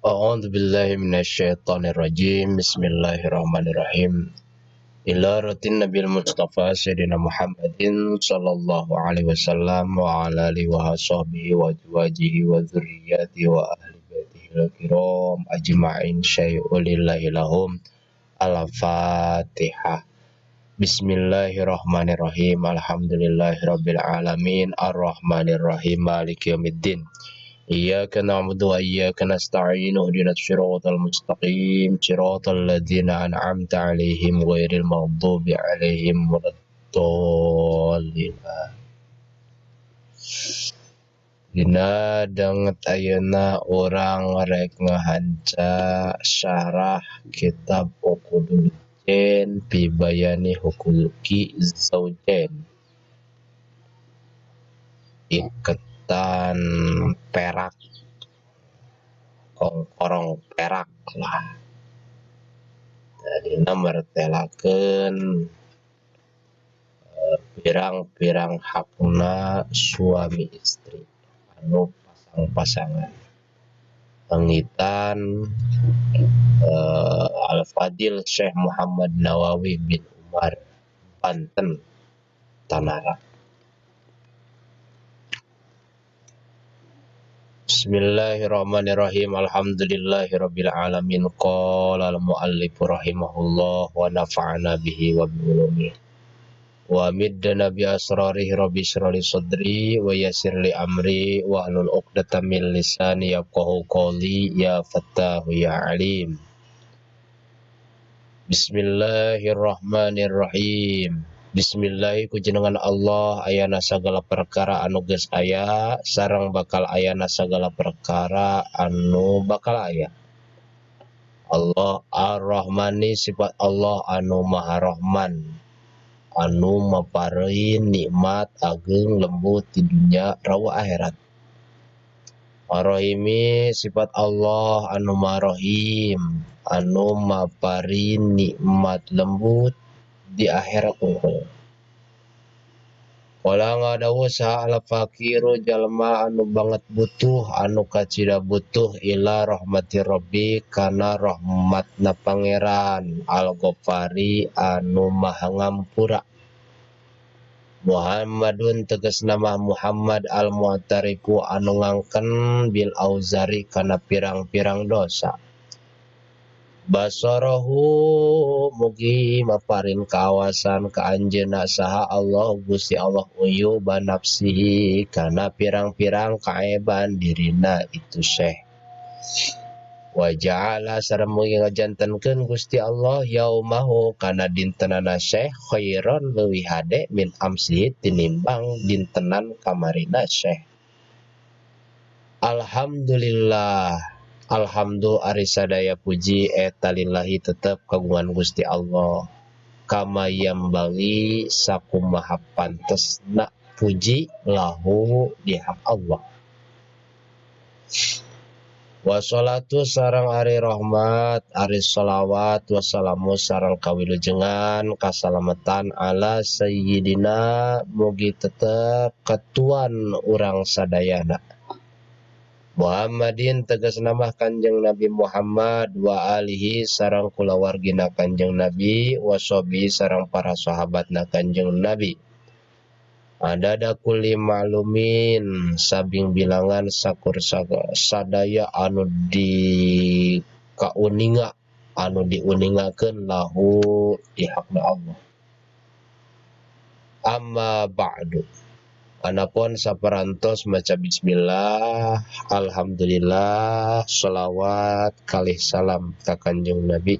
A'udzu billahi minasyaitonir rajim. Bismillahirrahmanirrahim. Ila ratin Nabil Mustafa Sayyidina Muhammadin sallallahu alaihi wasallam wa ala alihi wa sahbihi wa azwajihi wa dzurriyyatihi wa ahli baitihi al-kiram ajma'in syai'u lillahi lahum. Al-Fatihah. Bismillahirrahmanirrahim. Alhamdulillahirabbil alamin arrahmanirrahim maliki yaumiddin. Iyyaka na'budu wa iyyaka nasta'in ihdinas siratal mustaqim siratal ladzina an'amta 'alaihim ghairil maghdubi 'alaihim waladdallin. Dina danget ayeuna urang rek ngahanca syarah kitab Uqudul Lujain fi Bayani Huquqi Zaujain. Iketan perak, kongkorong perak lah. Tadina mertelakeun pirang-pirang hakna suami istri anu pasang-pasangan. Pengitan Al-Fadil Syekh Muhammad Nawawi bin Umar, Banten, Tanara. Bismillahirrahmanirrahim. Alhamdulillahirabbil alamin. Qala al-muallif rahimahullah wa nafa'ana bihi wa bi ulumihi wa middana bi asrarihi rabbi shrah li sadri wa yassir li amri wa hlul 'uqdatam min lisani yafqahu qawli ya fattahu ya alim. Bismillahirrahmanirrahim. Bismillah ku jenengan Allah ayana sagala perkara anu geus aya sareng bakal ayana sagala perkara anu bakal aya. Allah Ar-Rahmani sifat Allah anu Maha Rahman anu mapareun nikmat ageung lembut di dunya rawa akhirat. Ar-Rahimi sifat Allah anu Maha Rahim anu maparin nikmat lembut di akhirat unggul. Wala ngadawu saha al-faqiru jalma anu banget butuh anu kacida butuh ila rahmati rabbi kana rahmatna pangeran al-Ghafari anu maha ngampura. Muhammadun tegasna mah Muhammad al-Mu'tarifu anu ngangken bil auzari kana pirang-pirang dosa. Basarahu mugi maparin kawasan ka anjeunna saha Allah Gusti Allah uyu banafsihi kana pirang-pirang kaeban dirina itu Syekh. Wa ja'ala sareng mugi ngajantenkeun Gusti Allah yaumahu kana dintenana Syekh khairan leuwih hade min amsihi tinimbang dintenan kamarina Syekh. Alhamdulillah. Alhamdulillah ari sadaya puji eta lillahi tetep kagungan Gusti Allah. Kama yambagi sakumaha pantesna puji lahu di hak Allah. Wassalatu sareng ari rahmat ari sholawat wassalamu sareng kawilujengan kasalamatan ala sayyidina mugi tetep ketuan urang sadayana Muhammadin tegas nama Kanjeng Nabi Muhammad wa alihi sareng kulawargina Kanjeng Nabi wa sobi sareng para sahabatna Kanjeng Nabi. Adada kulli ma'lumin sabing bilangan sakur sadaya anu di kauninga anu diuningakeun lahu di hakna Allah. Amma ba'du. Anapun saparantos maca bismillah, alhamdulillah, sholawat kalih salam ka Kanjeng Nabi.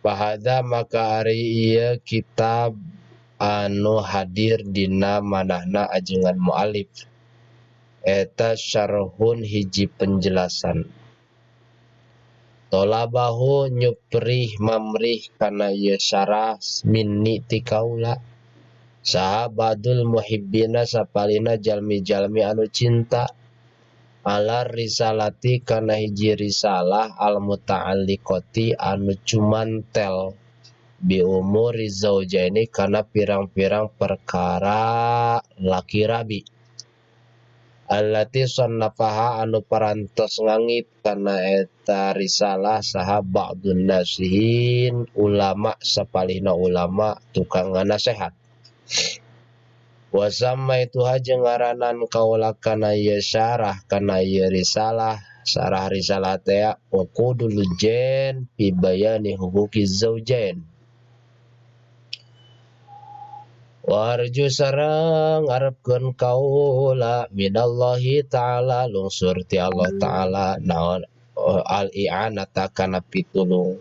Bahada maka ari ieu kitab anu hadir dina manahna ajengan mualif. Eta syarhun hiji penjelasan. Tolabahu nyuprih mamrih kana ieu syarah minni ti kaula. Sahabadul muhibbina sapalina jalmi-jalmi anu cinta ala risalati kana hiji risalah al muta'alliqati anu cumantel bi umuri zaujaini kana pirang-pirang perkara laki rabi. Allati sannafaha anu parantos ngangit kana eta risalah saha ba'dun nasihin ulama sapalihna ulama tukang nganasehat. Wa sammaituha jeung ngaranan kaula kana ieu syarah kana ieu risalah syarah risalah teh uqudul lujain fi bayani huquqiz zaujain. Warju sareng ngarepkeun kaula minallahi ta'ala lungsur ti Allah ta'ala naon al-i'anata kana pitulung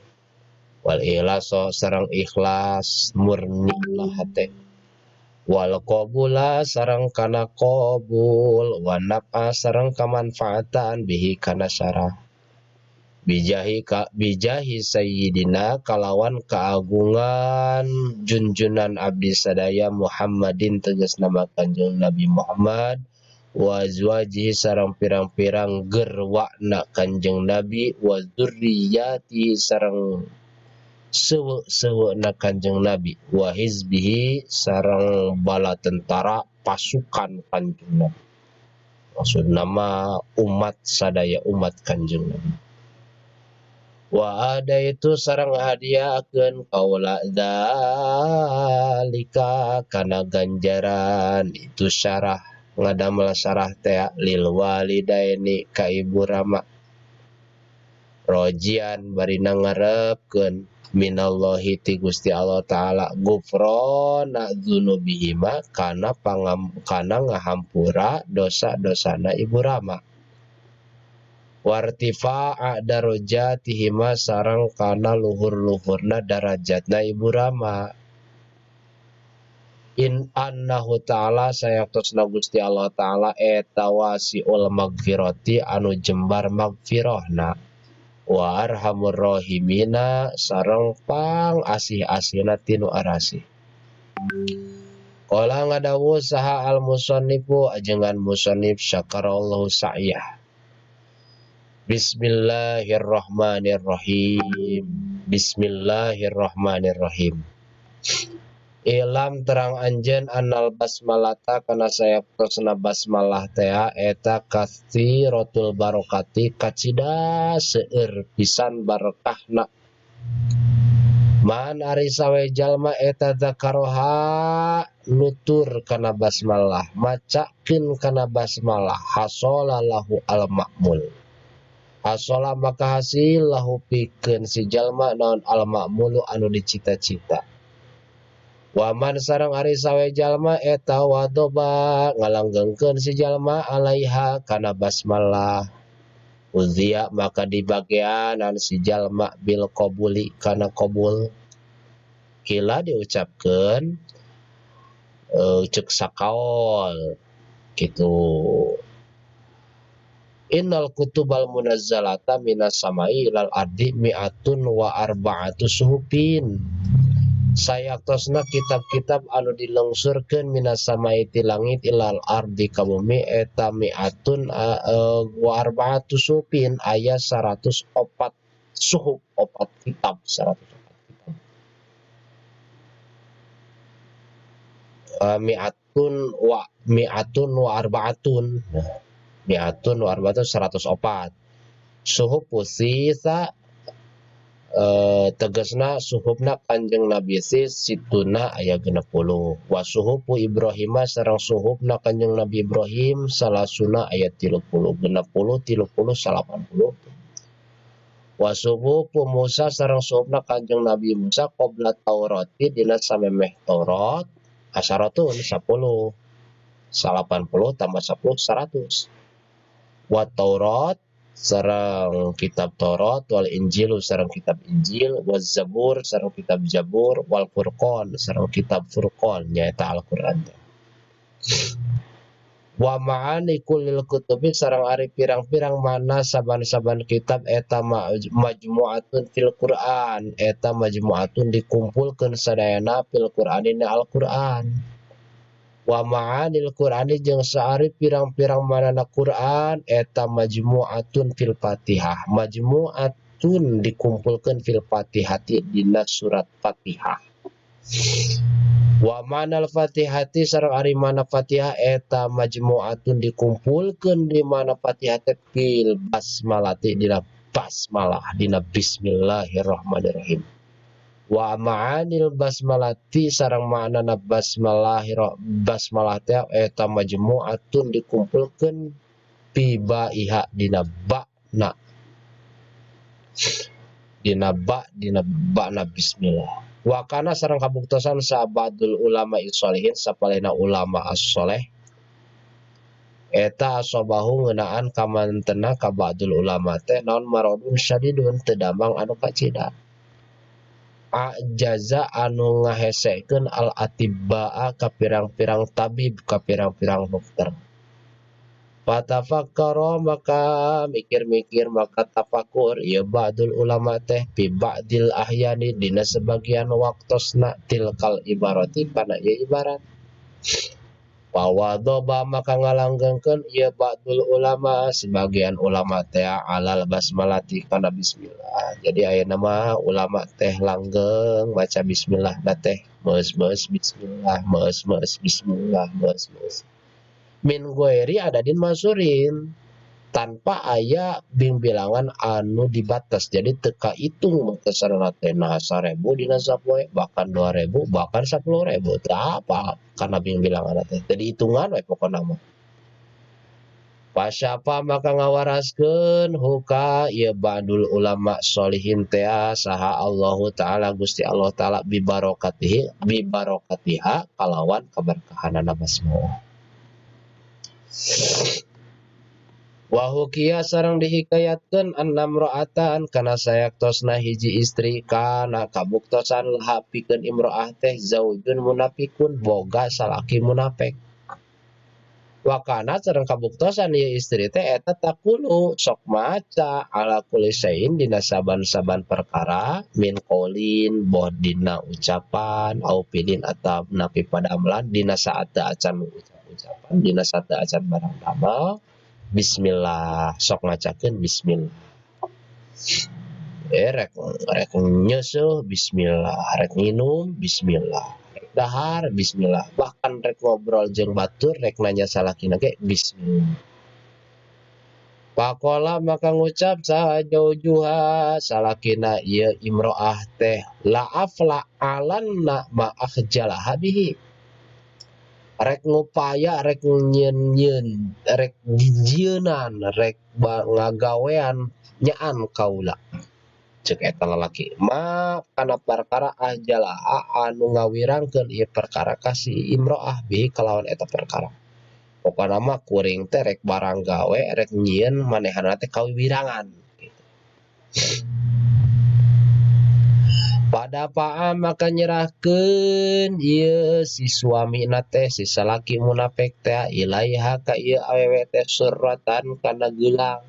wal ikhlaso sareng ikhlas murni na hate wal qabula sareng kana qabul wa naf'a sareng kamanfaatan bihi kana syarah bijahi sayyidina kalawan keagungan junjunan abdi sadaya Muhammadin tegas nama Kanjeng Nabi Muhammad wa azwajihi sareng pirang-pirang gerwakna Kanjeng Nabi wa dzurriyyati sareng sewe-sewena Kanjeng Nabi wa hizbihi sareng bala tentara pasukan Kanjeng Nabi, maksud nama umat sadaya umat Kanjeng Nabi. Wa ada itu sareng hadiahkeun kaula dzalika kana ganjaran itu syarah ngadamel syarah teh lil walidaini ka ibu rama rojian barina ngarepkeun minallahi ti Gusti Allah taala gufrona dzunubihima kana kana ngahampura dosa-dosana ibu rama wartifa'a darajatihima sareng kana luhur-luhurna darajatna ibu rama in annahu ta'ala sayaktosna Gusti Allah ta'ala eta wasiul magfirati anu jembar magfirahna wa arhamur rahimina sareng pang asih-asihna tinu arasih. Qala ngadawuh saha al musannifu ajengan musannif syakarallahu sa'yah. Bismillahirrahmanirrahim. Bismillahirrahmanirrahim. Ilam terang anjeun annal basmalata kana sayaktosna basmalah teh eta katsiratul barokati kacida seueur pisan barokahna. Man ari sawe jalma eta zakaroha nutur kana basmalah, macakeun kana basmalah, hasola lahu al ma'mul. Hasola maka hasil lahu pikeun si jalma naon al ma'mulu anu dicita-cita. Waman sareng ari sawe jalma eta wadoba ngalanggengkeun si jalma alaiha kana basmalah. Uzia maka dibagianan si jalma bil qabuli kana qabul. Kila diucapkeun ceuk sakaol kitu. Innal kutubal munazzalata minas samai ilal ardi mi'atun wa arba'atu suhufin. Sayaktosna kitab-kitab anu dilengsurkeun minas samai ti langit ilal ardi ka bumi eta mi'atun wa arba'atu suhufin aya 104 suhuf, opat kitab, 104 kitab. Mi'atun wa arba'atun. Mi'atun wa arba'atun 104. Suhuf sisa tegasna suhufna Kanjeng Nabi sis situna aya 60. Wa suhufu Ibrahima sareng suhufna Kanjeng Nabi Ibrahim salasuna aya 30, 60, 30, 80. Wa suhufu Musa sareng suhufna Kanjeng Nabi Musa qabla Taurati dina samemeh Taurat asyaratun 10. 80 tambah 10 100. Wa Taurat sareng kitab Taurat, wal Injil sareng kitab Injil, wal Zabur sareng kitab Zabur, wal Furqan sareng kitab Furqan nyaeta Al-Qur'an. Wa ma'ani kullil kutubi sareng ari pirang-pirang mana saban-saban kitab eta majmu'atun fil Qur'an, eta majmu'atun dikumpulkeun sadayana fil Qur'ani na Al-Qur'an. Wa ma'anil Qur'ani jeung saari pirang-pirang manana Qur'an eta majmu'atun fil Fatihah, majmu'atun dikumpulkeun fil Fatihati dina surat Fatihah. Wa manal Fatihati sareng ari mana Fatihah eta majmu'atun dikumpulkeun di mana Fatihah teh fil basmalati dina basmalah dina bismillahirrahmanirrahim. Wa ma'anil basmalati sareng maknana basmalah teh eta majmu'atun dikumpulkeun fi ba'iha dina ba'na dina ba dina ba'na bismillah. Wa kana sareng kabuktosan sabadul ulama sholihin sapalena ulama as-soleh eta asobahu ngeunaan kamantena ka ba'dul ulama teh naon marodun syadidun teu damang anu kacida ajaza anu ngahesekeun al atibaa ka pirang-pirang tabib ka pirang-pirang dokter. Patafakkara maka mikir-mikir maka tafakur ieu ba'dul ulama teh fi ba'dil ahyani dina sebagian waktosna tilkal ibarati kana ieu ibarat. Pawadoba maka ngalanggengkeun ieu ba'dul ulama sebagian ulama teh alal basmalati kana bismillah. Jadi ayeuna mah ulama teh langgeng maca bismillah na teh meus-meus bismillah meus-meus bismillah meus-meus min goeri adadin masurin tanpa aya bingbilangan anu dibatas. Jadi teka hitung batasanna teh nah 1000 dina sapoe bahkan 2000 bahkan 10.000 teu apa karena bingbilangan teh jadi hitungan we pokona mah. Pasyapa maka ngawaraskeun huka ieu ba'dul ulama sholihin teh saha Allahu taala Gusti Allah taala bibarokatihi bibarokatiha kalawan keberkahanana basmalah. Wa hukiya sareng dihikayatkeun annam ra'atan kana sayaktosna hiji istri kana kabuktosan laha pikeun imro'ah teh zaujun munafikun boga salaki munafik. Wa kana sareng kabuktosan ieu istri teh eta taqulu sok maca ala kulli syai'in dina saban-saban perkara min qaulin boh dina ucapan au filin atawa napi padamelan dina saat teu acan ucapan dina saat acan barang damel bismillah sok ngacakeun bismillah. Rek rek nyeusuh bismillah, rek nginum bismillah, rek dahar bismillah, bahkan rek ngobrol jeung batur rek nanya salakina ge bismillah. Pakola maka ngucap saha jaujuha salakina ieu imro'ah teh la afla alanna ma akhjalaha bihi. Rek ngupaya, rek nyeun-nyeun, rek jijienan, rek ngagawean nyaan kaula. Cek eta lalaki ma kana perkara ahjalaha anu ngawirangkeun ieu perkara ka si imro'ah bihi kalawan eta perkara. Pokona mah kuring teh rek barang gawe, rek nyieun manehna teh kawiwirangan gitu. Pada paa maka nyerahkeun ieu si suamina teh si salaki munafik teh ilaiha ka ieu awewe teh suratan kana geulang.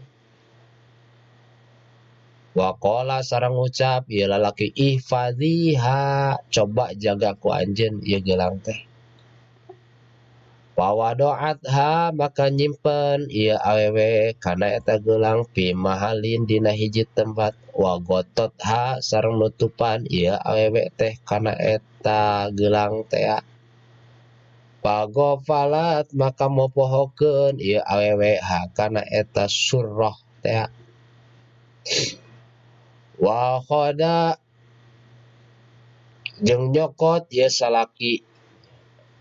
Wa qala sareng ngucap ieu lalaki ihfaziha coba jaga ku anjeun ieu geulang teh. Wa wado'atha maka nyimpen ieu awewe kana eta geulang fi mahalin dina hiji tempat. Wa gototha sareng nutupan ieu awewe teh kana eta geulang teh. Pagofalat maka mopohokeun ieu awewe ha kana eta surah teh. Wa khoda jeung nyokot ieu salaki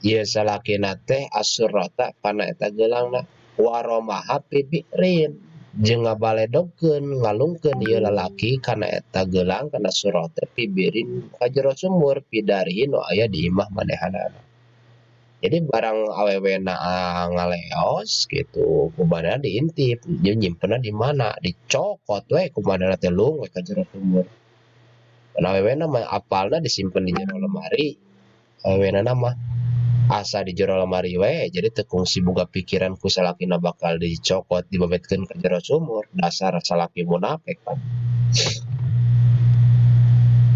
ieu salakina teh asurata kana eta geulangna waromaha fi bi'rin jeung ngabaledogkeun ngalungkeun ieu lalaki kana eta geulang kana surah teh fi bi'rin ka jero sumur pidarihi nu aya di imah manehanana. Jadi barang awewena ngaleos gitu kumaha diintip jeung nyimpenna di mana dicokot we kumaha teh lung we ka jero sumur. Awewena mah apalna disimpen di jero lemari awewena mah asa di jero lemari we jadi teu kungsi boga pikiran ku salakina bakal dicokot dibabetkeun ka jero sumur dasar salaki munafik pan.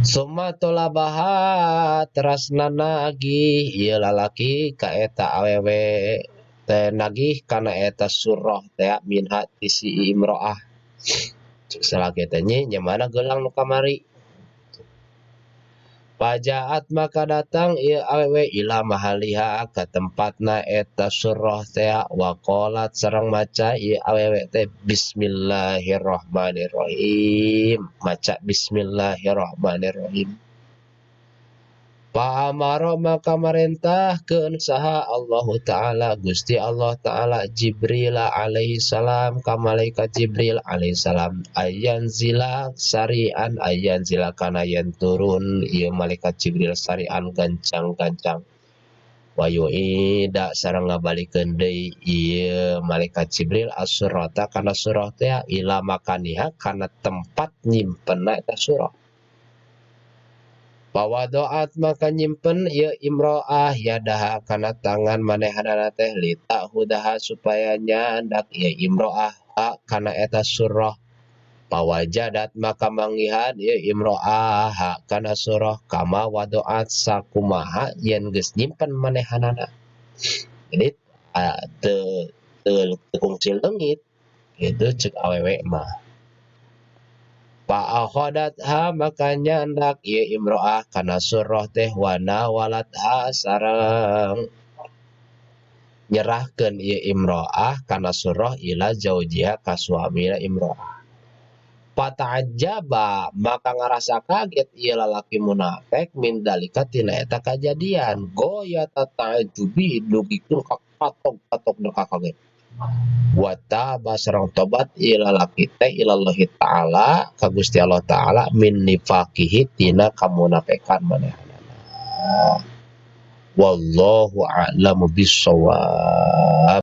Summa tolabaha terasna nagih ieu lalaki ka eta awewe teh nagih kana eta surah teh minha ti si imro'ah. Cek salaki teh nya mana geulang nu kamari. Pajaat maka datang ieu awewe ila mahaliha ka tempatna eta surah teh waqalat sareng maca ieu awewe teh bismillahirrahmanirrahim maca bismillahirrahmanirrahim. Pa'amara maka marentahkeun saha Allahu Ta'ala Gusti Allah Ta'ala Jibril alaihi salam ka malaikat Jibril alaihi salam ayan zila sarian ayan zila kana yen turun ieu malaikat Jibril sarian gancang-gancang wayuida sareng ngabalikeun deui ieu malaikat Jibril as-surata kana surah teh ila makaniha kana tempat nyimpenna eta surah. Pawadoat maka nyimpen ieu imro'ah yadaha kana tangan manehanana teh lita hudaha supaya nyandak ieu imro'ah kana eta surah. Pawajadat maka manggihan ieu imro'ah kana surah kama wadoat sakumaha yen geus nyimpen manehanana. Jadi teu kungsi leungit kitu ceuk awewe mah. Fa'akhadatha maka nyandak ieu imro'ah kana surah teh wana walatha sareng nyerahkeun ieu imro'ah kana surah ila zaujiha ka suamina imro'ah. Fata'ajjaba maka ngarasa kaget ieu lalaki munafik min dalika tina eta kajadian goya tata'ajjubi dugikeun ka katok-katok ka kaget. Wa taba sareng tobat ieu lalaki teh ilallahi ta'ala ka Gusti Allah Ta'ala min nifaqihi tina kamunafikan manehanana. Wallahu a'lamu bissawab.